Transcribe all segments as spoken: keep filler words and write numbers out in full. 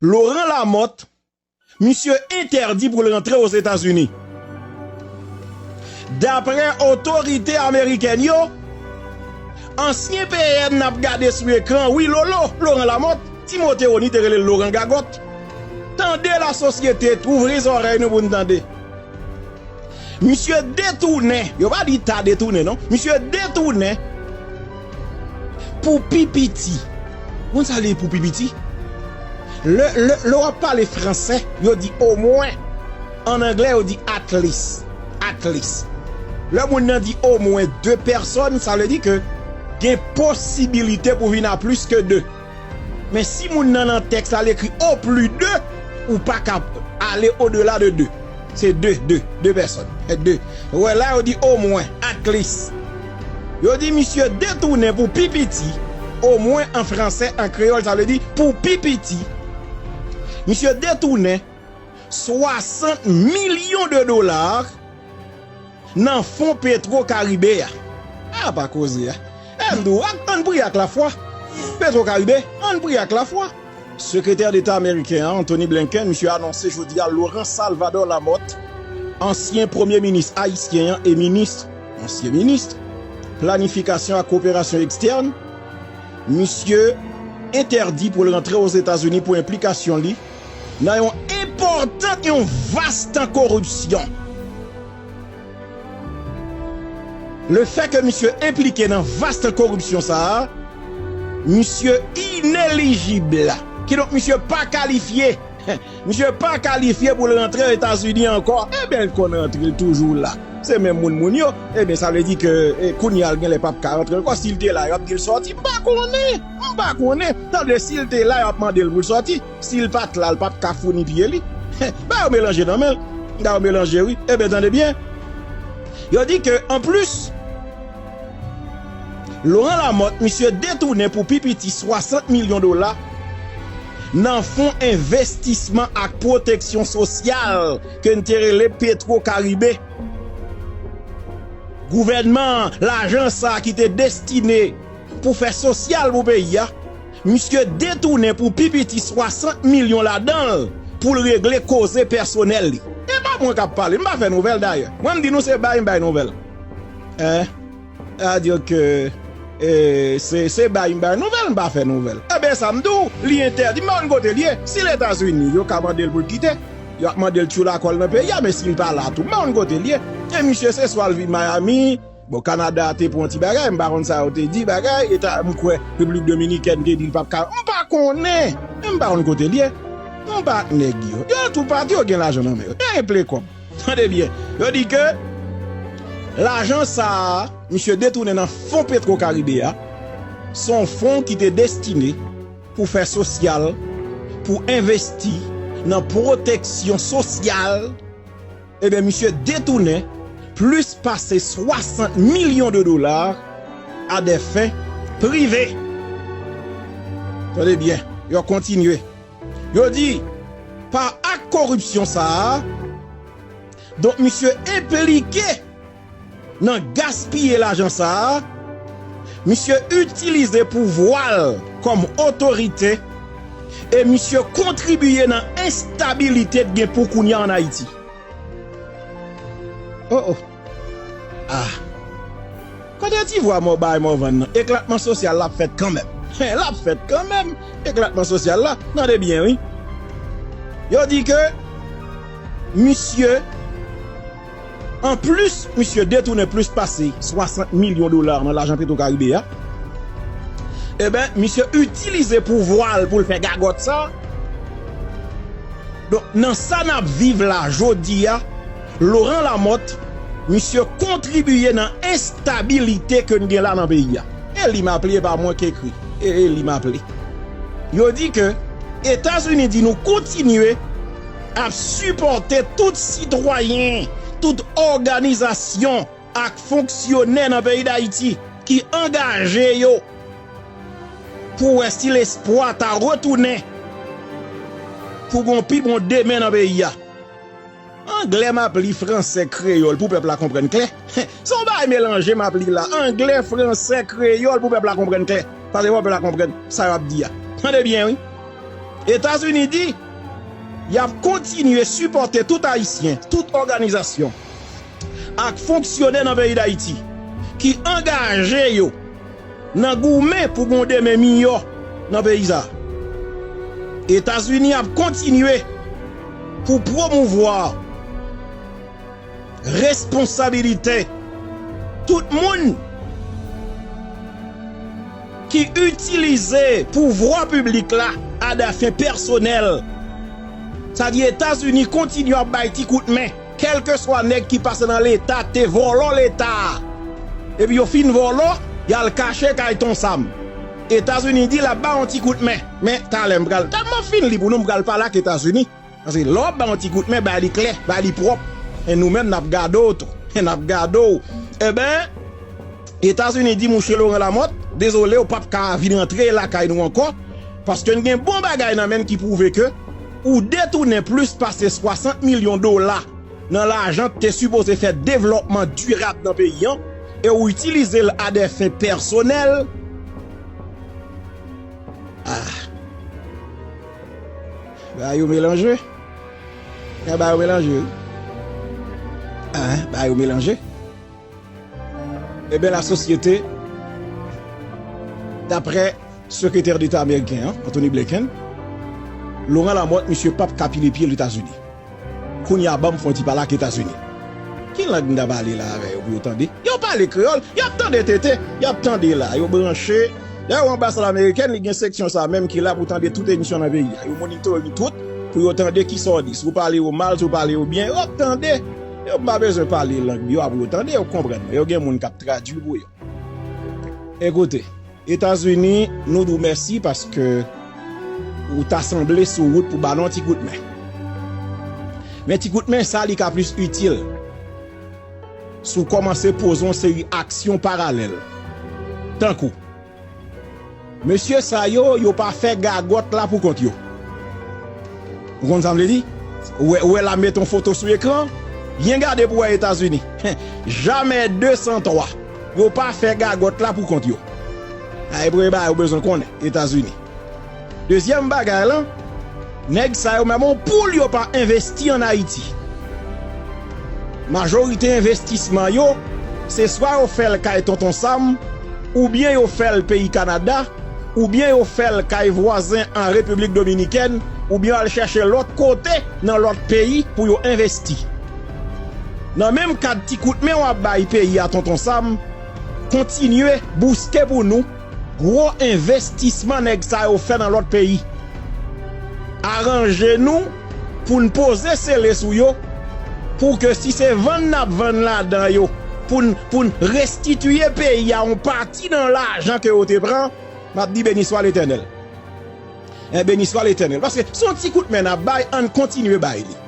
Laurent Lamothe, misye entèdi pou l rantre Ozetazini. Daprè otorite amerikèn yo, ansyen P M n ap gade sou ekran, wi Lolo, Laurent Lamothe, Timote Rony te rele l Laurent Gagòt. Tande lasosyete, ouvri zòrèy nou pou n tande. Misye detounen, yo pa di ta detounen non, misye detounen pou pi piti. Ou konn sa vle di pou pi piti? Lè, lè, lè w ap pale franse, yo di omwen. An anglè, yo di at least. At least. Lè moun nan di omwen de pèsòn, sa vle di ke gen posibilite pou vin a plis ke de. Men si moun nan nan tèks la, l ekri au plus de, ou pa ka ale odela de de. Se de, de, de pèsòn. De. Ou wè la, yo di omwen, at least. Yo di misye detounen pou pi piti, omwen an franse, an kreyòl, sa vle di pou pi piti. Misye detounen swasant milyon de dola nan fon Petro Karibe a. A pa koze a. E m di w, ak, ann priye ak lafwa. Petro Karibe, ann priye ak lafwa. Sekretè Deta ameriken an, Antony Blinken, misye anonse jodi a Laurent Salvador Lamothe, ansyen premye minis ayisyen an e minis, ansyen minis, planifikasyon ak koperasyon ekstèn, misye entèdi pou l rantre Ozetazini pou enplikasyon li nan yon enpòtan, yon vast koripsyon. Lefètke misye enplike nan vast koripsyon sa a, misye inelijib. Kidonk, misye pa kalifye. Misye pa kalifye pou l rantre Etazini ankò. Ebyen, l konn rantre, l toujou la. Se menm moun moun yo. Ebyen, sa vle di ke, e, kounye a, l genlè p ap ka rantre ankò. Si l te la, y ap di l sòti. M pa konnen. M pa konnen. Sa vle, si l te la, y ap mande l pou l sòti. Si l pa t la, l p ap ka founi pye li. Ba yo melanje nan men l. Ba yo melanje, wi. Ebyen, tande byen. Yo di ke, anplis, Laurent Lamothe, misye detounen pou pi piti swasant milyon dola nan fon envestisman ak pwoteksyon sosyal ke n te rele Petro Karibe. Gouvènman an, lajan sa a ki te destine pou fè sosyal pou peyi a, misye detounen pou pi piti swasant milyon ladan l pou l regle koze pèsonèl li. E pa mwen k ap pale, m pa fè nouvèl dayè. Mwen m di nou se bay m bay nouvèl. Hein? Sa di ke, e, se, se bay m bay nouvèl, m pa fè nouvèl. Ebyen sa m di w, li entèdi, m pa konn kote l ye. Si Letazini, yo ka mande l pou l kite, y ap mande l tchoul akò l nan peyi a, men si l pa la tou, m pa konn kote l ye. E misye se swa l vin Miami, bon, Kanada te pran ti bagay, m pa konn sa yo te di, bagay, eta, m kwè Repiblik Dominikèn te di l p ap ka, m pa konnen, men m pa konn kote l ye. M pa ak nèg yo. Yo tou pati, yo gen lajan nan men yo. Yo regle kòb. Tande byen. Yo di ke lajan sa a, misye detounen nan fon Petro Karibe a, se yon fon ki te destine pou fè sosyal, pou envesti nan pwoteksyon sosyal. Ebyen, misye detounen plis pase swasant milyon de dola a des fins privées. Tande byen, yo kontinye. Yo di, pa ak koripsyon sa a, donk, misye enplike nan gaspiye lajan sa a, misye itilize pouvwa l kòm otorite, e misye kontribiye nan enstabilite k gen pou kounye a ann Ayiti. Oh, oh. Ah. Kote ti vwa mò bay mò vann nan? Eklatman sosyal la ap fèt kanmenm. L ap fèt kanmenm. Eklatman sosyal la. Tande byen, wi. Yo di ke misye, anplis, misye detounen plis pase swasant milyon dola nan lajan Petro Karibe a. Ebyen, misye itilize pouvwa l pou l fè gagòt sa. Donk, nan sa n ap viv la, jodi a, Laurent Lamothe, misye kontribiye nan enstabilite ke n gen la nan peyi a. E li m aple, e pa mwen k ekri. E, e li m aple. Yo di ke Etazini di nou kontinye ap sipòte tout sitwayen, tout òganizasyon ak fonksyonè nan peyi Dayiti ki angaje yo pou wè si lespwa ta retounen pou gon pi bon demen nan peyi a. Anglè m ap li, franse, kreyòl pou pèp la konprann klè. Se yon bagay melanje m ap li la. Anglè, franse, kreyòl pou pèp la konprann klè. Paske fò pèp la konprann sa y ap di a. Tande byen, wi. Etazini di y ap kontinye sipòte tout Ayisyen, tout òganizasyon ak fonksyonè nan peyi Dayiti ki angaje yo nan goumen pou gen yon demen miyò nan peyi sa a. Etazini ap kontinye pou pwomouvwa responsabilite tout moun ki itilize pouvwa piblik la a dè fen pèsonèl. Sa di Etazini kontinye ap bay ti kout men, kèlkeswa nèg ki pase nan Leta te vòlò Leta a. Epi yo fin vòlò, y al kache kay Ton Sam. Etazini di l ap ba yon ti kout men. Men talè m pral, talè m ap fin li pou nou, m pral pale ak Etazini. Paske lè w ap bay yon ti kout men, bay li klè, bay li pwòp. E nou menm, n ap gade w tou. N ap gade w. Eben, Etazini di mouche Laurent Lamothe, dezole, ou p ap ka vin rantre lakay nou ankò, paske n gen bon bagay nan men n ki pwouve ke ou detounen plis pase swasant milyon dola nan lajan k te sipoze fè devlòpman dirab nan peyi an, e ou itilize l a dè fen pèsonèl. Ah. Bagay yo melanje. Bagay yo melanje, wi. Ah, bagay yo melanje. Eben, lasosyete, daprè sekretè deta ameriken an, Antony Blinken, Laurent Lamothe, misye p ap ka pile pye Etazini. Kounye a, ban m fè yon ti pale ak Etazini. Ki lang m ta pale la avè yo pou yo tande? Yo pale kreyòl, y ap tande tete, y ap tande la, yo branche. Dayè, anbasad amerikèn, li gen seksyon sa menm ki la pou tande tout emisyon nan peyi a. Yo monitore tout pou yo tande kisa w di. Si w pale yo mal, si w pale yo byen, yo ap tande. Yo pa bezwen pale lang yo a pou yo tande, yo konprann mwen. Yo gen moun k ap tradui pou yo. Ekoute, Etazini, nou di w mèsi paske ou ta sanble sou wout pou ba nou yon ti kout men. Men ti kout men sa, li ka plis itil si w kòmanse poze yon seri aksyon paralèl. Tankou, mesye sa yo, yo pa fè gagòt la pou kont yo. Ou konn sa m vle di? Ou wè, ou wè la, m mete yon foto sou ekran, byen gade pou w wè Etazini. Jamè de san twa. Yo pa fè gagòt la pou kont yo. Sa e premye bagay ou bezwen konnen, Etazini. Dezyèm bagay lan, nèg sa yo menm yon poul yo pa envesti ann Ayiti. Majorite envestisman yo, se swa yo fè l kay Tonton Sam, oubyen yo fè l peyi Kanada, oubyen yo fè l kay vwazen an Repiblik Dominikèn, oubyen yo al chèche lòt kote nan lòt peyi pou yo envesti. Nan menm kad ti kout men w ap bay peyi a, Tonton Sam, kontinye bouske pou nou gwo envestisman nèg sa yo fè nan lòt peyi. Aranje nou pou n poze sele sou yo, pou ke si se vann n ap vann ladan yo, pou n, pou n restitiye peyi a yon pati nan lajan ke yo te pran, m ap di, beni swa Letènèl. E beni swa Letènèl. Paske se yon ti kout men n ap bay, ann kontinye bay li.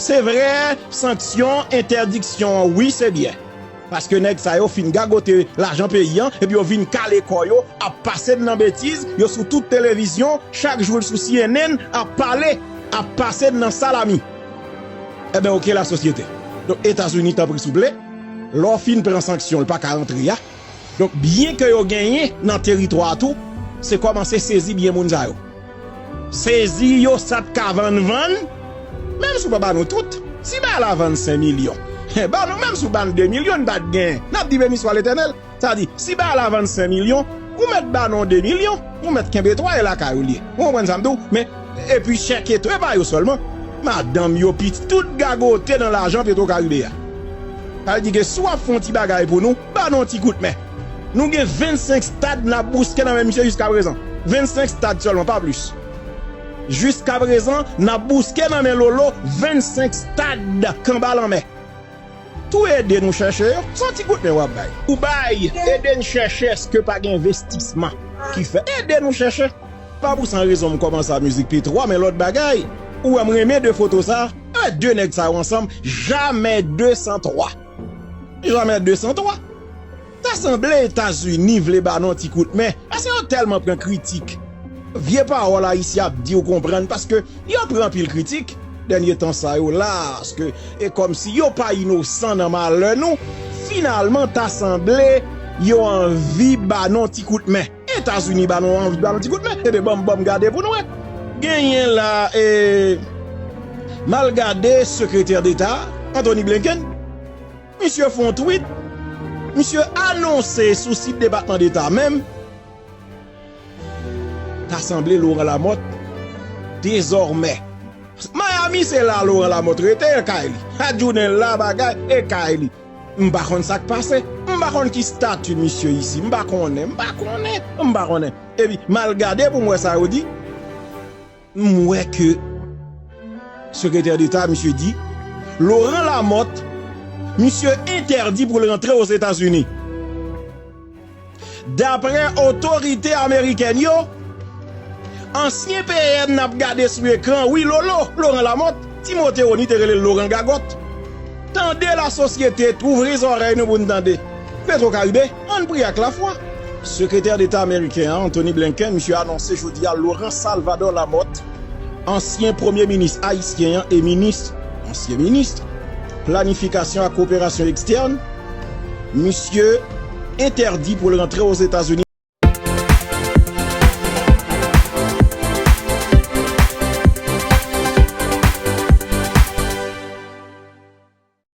Se vre, sanksyon, entèdiksyon, wi, se byen. Paske nèg sa yo fin gagote lajan peyi an, epi yo vin kale kò yo, ap pase n nan betiz, yo sou tout televizyon, chak jou sou C N N, ap pale, ap pase n nan salami. Eben, oke, lasosyete. Donk, Etazini, tanpri, souple, lè w fin pran sanksyon, l pa ka rantre a. Donk, byen ke yo genyen nan teritwa a tou, se kòmanse sezi byen moun sa yo. Sezi yo, sa t ka vann, vann. Menm si w pa ba nou tout, si bagay la vann senk milyon, ba nou, menm si w ba n de milyon, n pa t genyen. N ap di beni swa Letènèl. Sa di, si bagay la vann senk milyon, ou mèt ba nou de milyon, ou mèt kenbe twa e lakay ou l ye. Ou konprann sa m di w? Men, epi chèk e tre pa yo sèlman. Madanm yo, pitit, tout gagote nan lajan Petro Caribe a. Sa vle di ke si w ap fè yon ti bagay pou nou, ba nou yon ti kout men. Nou gen vennsenk stad n ap bouske nan men misye jiskaprezan. Vennsenk stad sèlman, pa plis. Jiskaprezan, n ap bouske nan men Lolo vennsenk stad k anba lanmè. Tou ede nou chèche yo, se yon ti kout men w ap bay. Ou bay, ede n chèche, èske pa gen envestisman ki fèt? Ede nou chèche. Pa pou san rezon m kòmanse ak mizik Petro a, men lòt bagay, ou wè m renmen de foto sa, e de nèg sa yo ansanm, jamè de san twa. Jamè de san twa. Ta sanble Etazini vle ba nou yon ti kout men, paske yo tèlman pran kritik. Vye pawòl Ayisyen ap di, ou konprann, paske yo pran anpil kritik dènye tan sa yo la, paske e kòmsi yo pa inosan nan malè nou. Finalman, ta sanble yo anvi ba nou yon ti kout men. Etazini ba nou, anvi ba nou ti kout men. Ebyen, ban m, ban m gade pou nou wè. Genyen la, e, m al gade Sekretè Deta Anthony Blinken. Misye fè yon tweet. Misye anonse sou sit Depatman Deta menm, ta sanble Laurent Lamothe dezòmè. Miami, se la Laurent Lamothe rete, e kay li. Adjounen la bagay, e kay li. M pa konn sa k pase. M pa konn ki stati misye isi. M pa konnen, m pa konnen, m pa konnen. Epi, m al gade pou m wè sa yo di. M wè ke Sekretè Deta, misye di, Laurent Lamothe, misye entèdi pou l rantre Ozetazini. Daprè otorite amerikèn yo, ansyen P N n ap gade sou ekran, wi, Lolo, Laurent Lamothe, Timote Rony te rele l Laurent Gagòt. Tande, lasosyete, ouvri zòrèy nou pou n tande. Petro Caribe, ann priye ak lafwa. Sekretè Deta ameriken an, Anthony Blinken, misye anonse jodi a Laurent Salvador Lamothe, ansyen premye minis ayisyen an e minis, ansyen minis, planifikasyon ak koperasyon ekstèn, misye entèdi pou l rantre Ozetazini.